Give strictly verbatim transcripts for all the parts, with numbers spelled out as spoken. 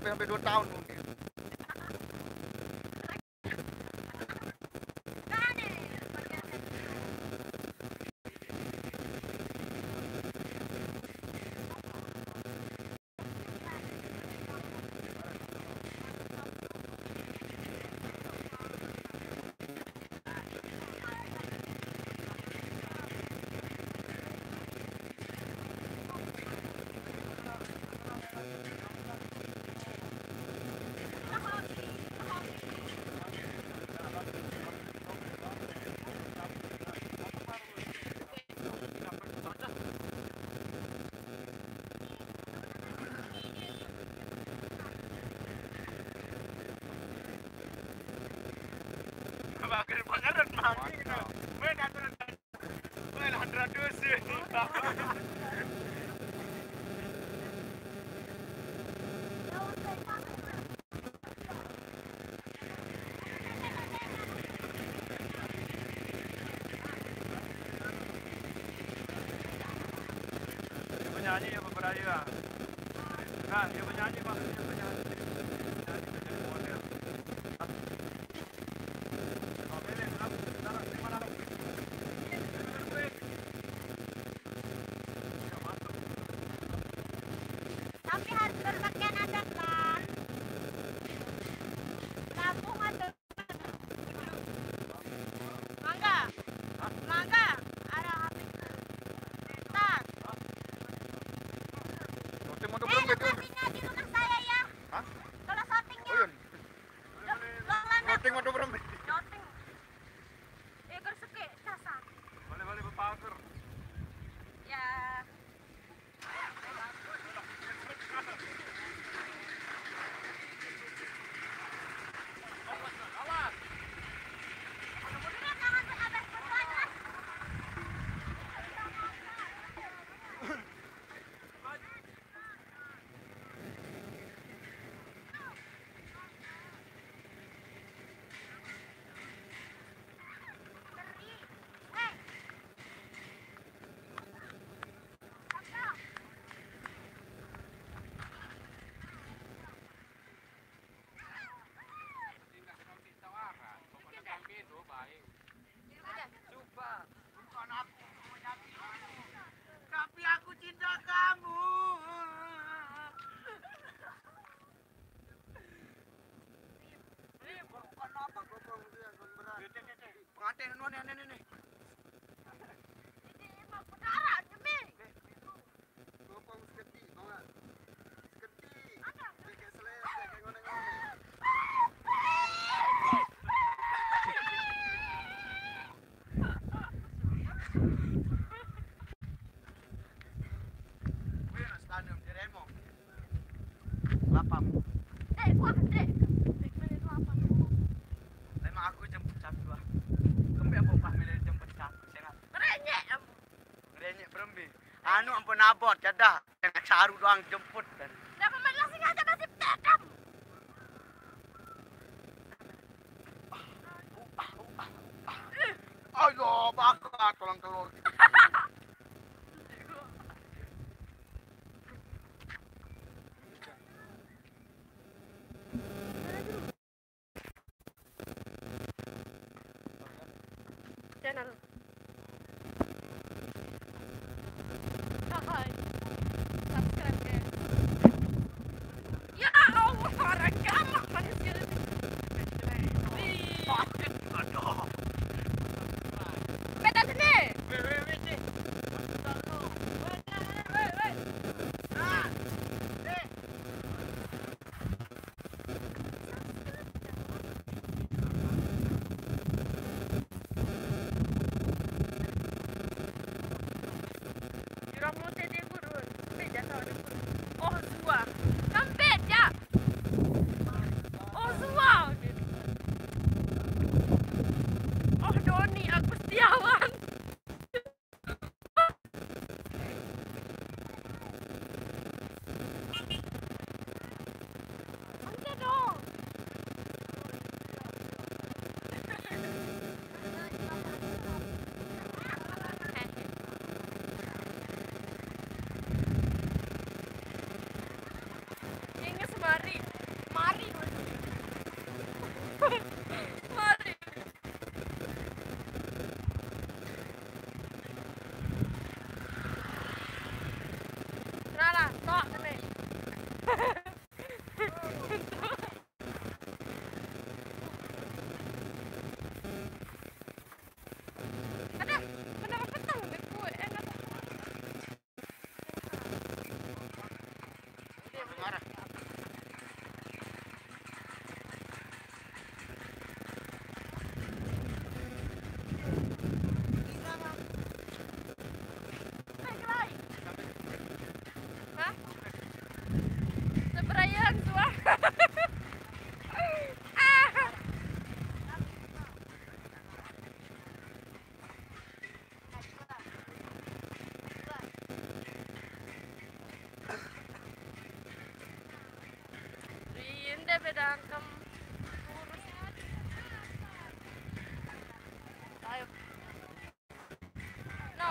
sampai dua tahun mungkin. Bagus banget, Mang. Mantap. Weh, nggak turun. Weh, lah, terus. Dia penyanyi ya, Bapak Raya? Nah, dia penyanyi, Pak. Dia penyanyi. Penyanyi, penyanyi model. Tapi harus berpakaian adat, Lan. Lampung atau Mangga. Mangga. Arah habis. Tas. Syuting mau Eh, berembe, syuting? Syutingnya di rumah saya ya. Hah? Kalau syutingnya. Oh, iya. Lo, lo mana? Syuting mau berembe. Syuting. Ya, gerseke, casan. Balik-balik berpager. Ya. Tapi aku cinta kamu. Ini bukan apa, gopong itu yang berat. Pengantin ini, ini, ini. Ini emang berdarah, demi. Gopong seketi, tau nggak? Seketi. Ada. Kayak selesai, kayak ngone-ngone. Wih, stadion di Remo. Lapang. Eh, wah, dek. Dek, mana itu lapang? Emang aku jemput satu lah. Kembe apa upah milih jemput satu, saya nggak. Renyek, em. Renyek berembe. Anu ampun abot, jadah. Yang saru doang jemput kan. Kenapa malah sengaja masih tetap? Ayo, bakar tulang telur. Channel. Hai. Subscribe, guys. Ya Allah, orang gamak manusia ini. Wih. Beda sini. Weh, weh. Jurang Mute dia gurun. Beda sama dia gurun. Oh, Zua. Kan beda. Oh, Zua. Oh, Doni Agustiawan. Kayaknya semari. Sebrayan suara. Riin deh bedangkem. Ayo. No.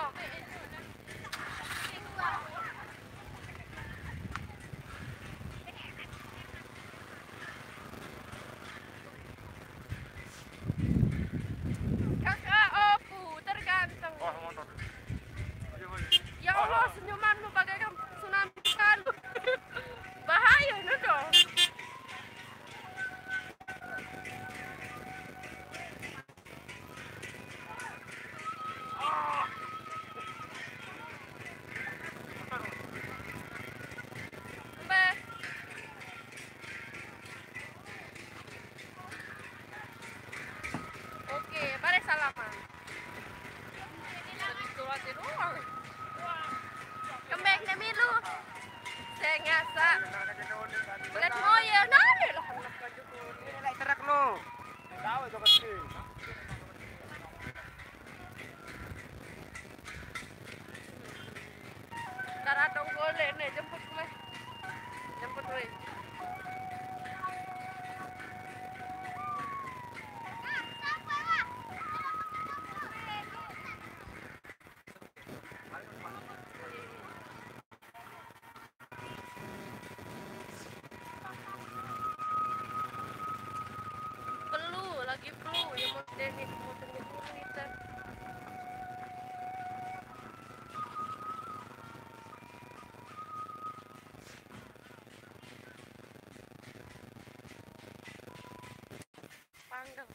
Kakak, oh, puter ganteng. Oh, motor. Ya Allah, senyumanmu bagaikan tsunami Palu. Bahaya ini dong. Oke, bare salaman. Kembang milu. Saya ngasa. Belet moye, nari lah. Ini naik truk lo. Tahu itu kecil. Ntar ada golek nih, jemput gue. Jemput gue. Perlu, lagi perlu. Ya, mau deh nih, mau deh nih, kita. Panggang.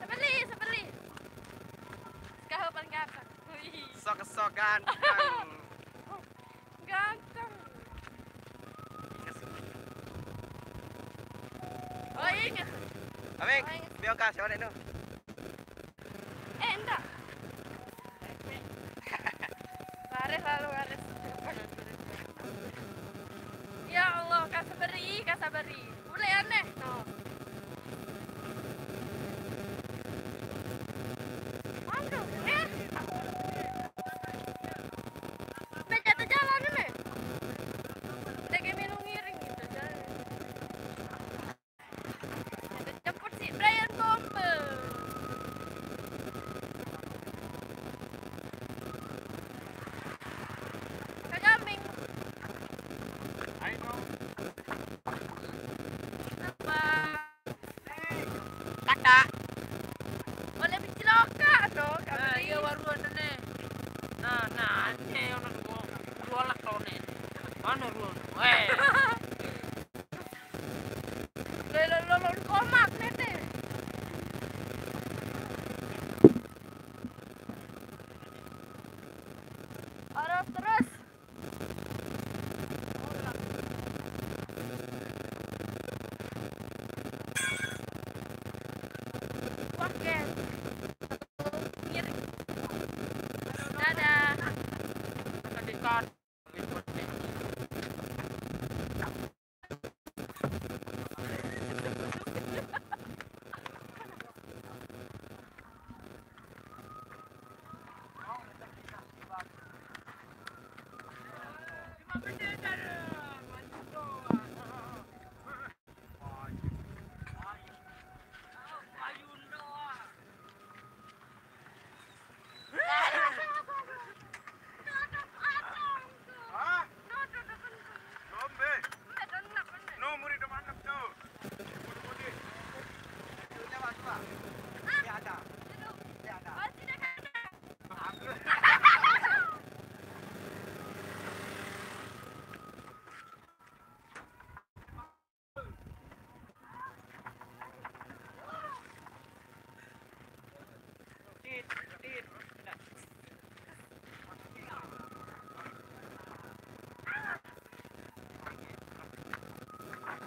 Sebeli, sebeli. Sekarang paling ganteng. Wih. Sok-sok ganteng. Ganteng. Oh, ingat. Aming, oh, ingat. Biar kasih orang itu. Eh, enggak. Laris lalu laris. Ya Allah, kasabari, kasabari. Boleh aneh. No. Aduh, eh. Nah, jatuh jalan ini. Udah kayak melu ngiring gitu, jalan. Jemput si Brian Kombe. Kak Jaming. Ayo. Apa? Kakak. Oleh biji loka, no, Kak. Nah, Beli. Iya, baru ada nih. Nah, nah, ini orang dua, dua lak tau nih. Mana dua? Weh. Lo, lo, lo, lo, komak, nete. Terus, terus. Wah, guys. Miring. Dadah. Dekat.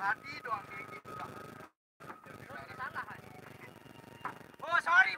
Ati doang ke